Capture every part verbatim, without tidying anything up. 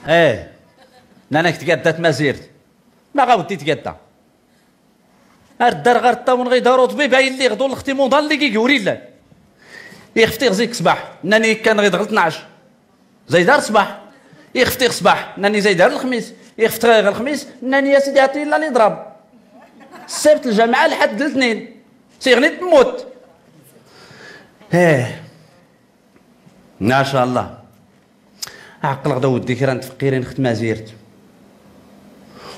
Ih. Nnan-ak tgadda tmazirt. Ma ɣawdi tgadda. Ar ddar ɣar ṭṭawn ɣidar uṭbib, a illi ɣḍu lxti muḍal lli giguri llan. Ixfti ɣ zik ṣṣbaḥ, nnan-i ikkan ɣid ɣ tnac. Zayd ar ṣṣbaḥ. Ixfti ɣ ṣṣbaḥ, nnan-i zayd ar lxmis. Ixfti ɣ lxmis, nnan-i a sidi hati illa liḍrab. Ṣṣibt, lǧamɛa, lḥadd, ltnin. Siɣni tmmut. Ih. Maca llah. Ɛqleɣ-d a wuddi kra n tfeqqirin ɣ tmazirt.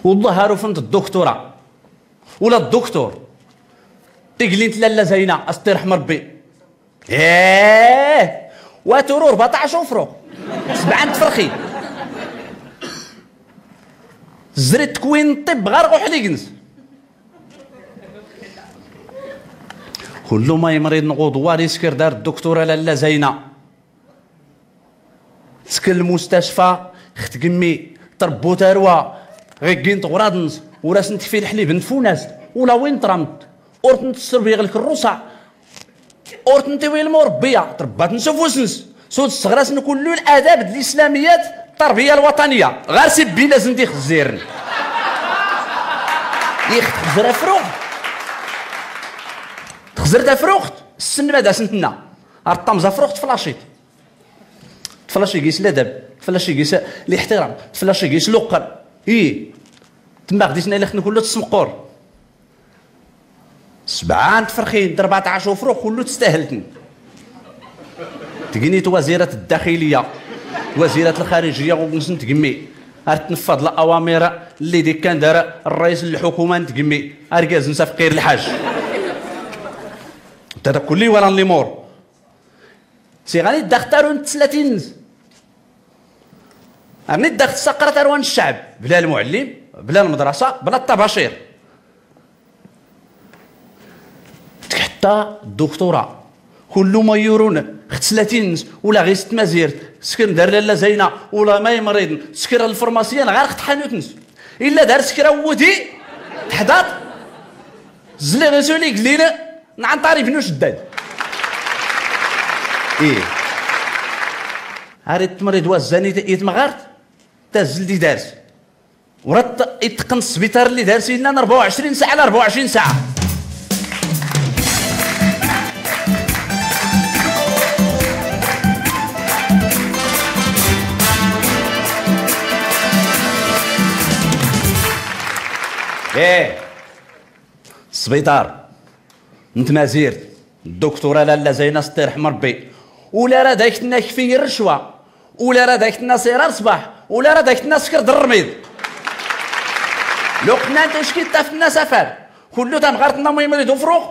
Wellah ar ufent dduktura. Ula dduktur. Tiglint lalla Zayna, a s-tt-irḥem Rebbi. Ih! Wa turu rbaṭac ufrux. Sebɛa n tferxin. Zri tkwin n ṭṭibb ɣar uḥlig-ns. Kullu ma imriḍ n ɣuḍwar iskir dar dduktura lalla Zayna. Tskir lmustacfa ɣ tgemmi, tṛebbu tarwa ɣ iggi n tɣraḍ-ns, ur asn-tekfi lḥlib n tfunast, ula win tṛamt, ur tn-tserbi ɣ lkrruṣa, ur tn-tiwi lmuṛebbiya, tṛebba-tn s ufus-ns, s ud sɣr-asn kullu ladab d lislamiyat, tarbiya lwaṭaniya, ɣar s ibbi lazn-t ixzzirn. Ix txzr afrux, txzr tafruxt, ssn mad asn-tnna, ar ṭṭamẓ afrux tflaciṭ. Tflaci gis ladab, tflaci gis liḥtiram, tflaci gis luqqan. Ih. Tmaɣ disna ilxtn kullu tsmqqur. Sebɛa n tferxin, d rbaṭac ufrux kullu tstahlt-tn. Tgnit wazirat ddaxiliya, wazirat lxarijiya ɣ ugns n tgemmi. Ar tnffaḍ lawamir lli d-ikkan dar rrais n lḥukuma n tgemmi. Argaz-ns afqir lḥaj. Tada kulli walan limur. Siɣ arni ddax tarun tslatin-ns. Arni ddax tsaqra tarwa n ccɛb, bla lmuɛllim, bla lmdrasa, bla ṭṭabacir. Tgḥtta dduktura. Kullu ma yurun ɣ tslatin-ns, ula ɣis tmazirt, skr dar lalla Zayna, ula ma imriḍn, skr lfrmasyan, ɣar ɣ tḥanut-ns. Illa dar skra wudi, tḥdaṭ, zliɣ isuli glin, Nɛanṭar ibnu ceddad. Ih. Ar itmriḍ wazzan i tmɣart, tazzl di dars. Ur itqqn sbiṭar lli dars illan rebɛa u ɛecrin saɛa ɛla rebɛa u ɛecrin saɛa. Ih. Sbiṭar n tmazirt, dduktura lalla Zayna s-tt-irḥem Rebbi. Ula ra d-ak-tnna kfi rrcwa, ula ra d-ak-tnna sirar ṣṣbaḥ, ula ra d-ak-tnna skr d rrmiḍ. Luqnan tuckit taf-tnna safar, kullu tamɣart-nna ma imriḍ ufrux.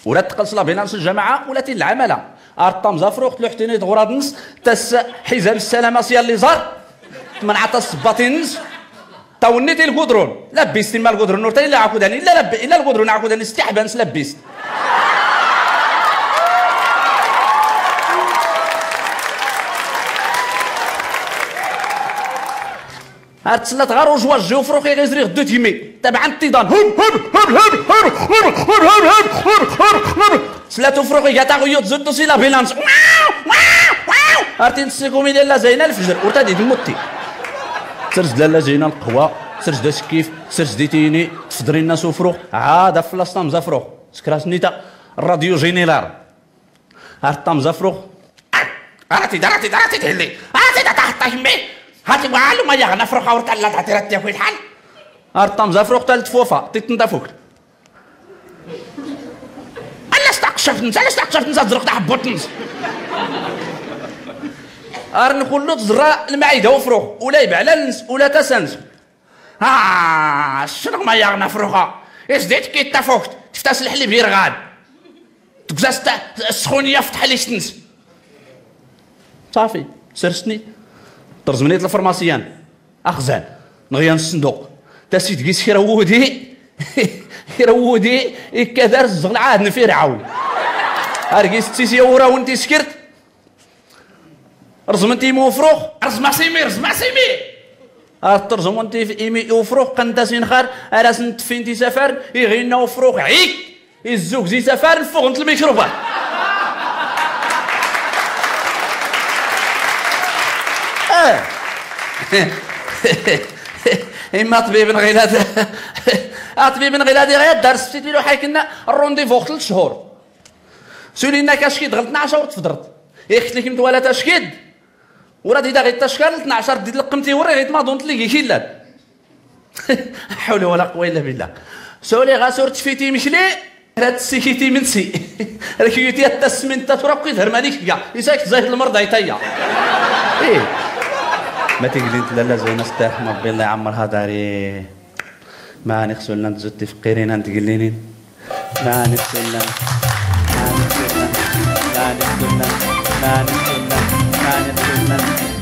Ula tqql s labilans lǧamaɛa, ula tin lɛamala. Ar ṭṭamẓ afrux, tluḥt-in i tɣraḍ-ns, tas ḥizam ssalama s yal iẓar, tmenɛt-as ṣṣbaṭin-ns, Tawnnit i lgudrun. Labbist imma lgudrun ur ta illa aɛkudan, illa labb-, illa lgudrun aɛkudan istiḥban s labbist. Ar tslat ɣar ujwajji ufrux iɣ izri ɣ ddut gmi. Tabɛan tiḍan. Hub, hub, hub. Tslat ufrux iga taɣuyyut zuddu si labilans. Ar tin tssikum i lalla Zayna lfjr, ur tadit mutti. Tsers-d lalla Zayna lqhwa, tsers-d asekkif, tsers-d itini, tfḍr inna s ufrux, ɛad aflas tamẓ afrux. Skras nita, rradyu jiniral. Ar tamẓ afrux. Aratid, aratid, aratid hilli. Aratid a taḥṭa kmmi. Hati wa ɛlum a yaɣn afrux a ur talla tatirat yakwi lḥal. Ar tamẓ afrux tal tfufa, titn tafukt. Allas taqcaft-ns, allas taqcaft-ns, ad ẓrɣ taḥbut-ns. Ar nkullu tẓra lmɛida ufrux, ula ibɛlal-ns, ula tasa-ns. Ah, ssnɣ ma yaɣn afrux-a. Isdi tkit tafukt, tft-as lḥlib irɣan. Tgza-s ta-, ssxuniya f tḥlict-ns. Safi, srsn-it. Trẓmn-it lfrmasyan. Axzan, nɣyan ssnduq. Tasit gis kra n wudi, kra n wudi, ikka dar zzɣ lɛahd n Firɛawn. Ar gis tsis yawrawn tiskrt. Rẓmnt imi ufrux, rẓm-as imi, rẓm-as imi. Ar trẓmnt imi ufrux, qqnt-as inxar, ar asn-tfint isafar, iɣ inna ufrux, ik! Izzugz isafar, ffuɣnt lmikrubat. Eh. Imma aṭbib n ɣilad, aṭbib n ɣilad iɣ-ad-dar sbtit bilu ḥayk inna rrundi vuɣ tlt chhur. Suli inna-k ackid ɣ tnaɛca ur tfḍrḍ. Iktlik mtwala tackid. Ur ad-idaɣ ittacka n tnaɛca ar d-idlqqm tiwri ɣ-itmaḍun tligi killan. Ḥawla wala quwa illa billah. Suli ɣas ur tfit imkli, rad tsikit imensi. Rkyuti ad tasmint tatura kkid hărmanik ga. Isak tẓayt lmrḍ aytaya. Ih. Ma tiglint lalla zuyna star mabilla amr hadari. Mani xsullan tzutti fqirina n tgillinin. Mani xsullan. Mani xsullan. Mani xsullan. Mani xsullan. Mani xsullan.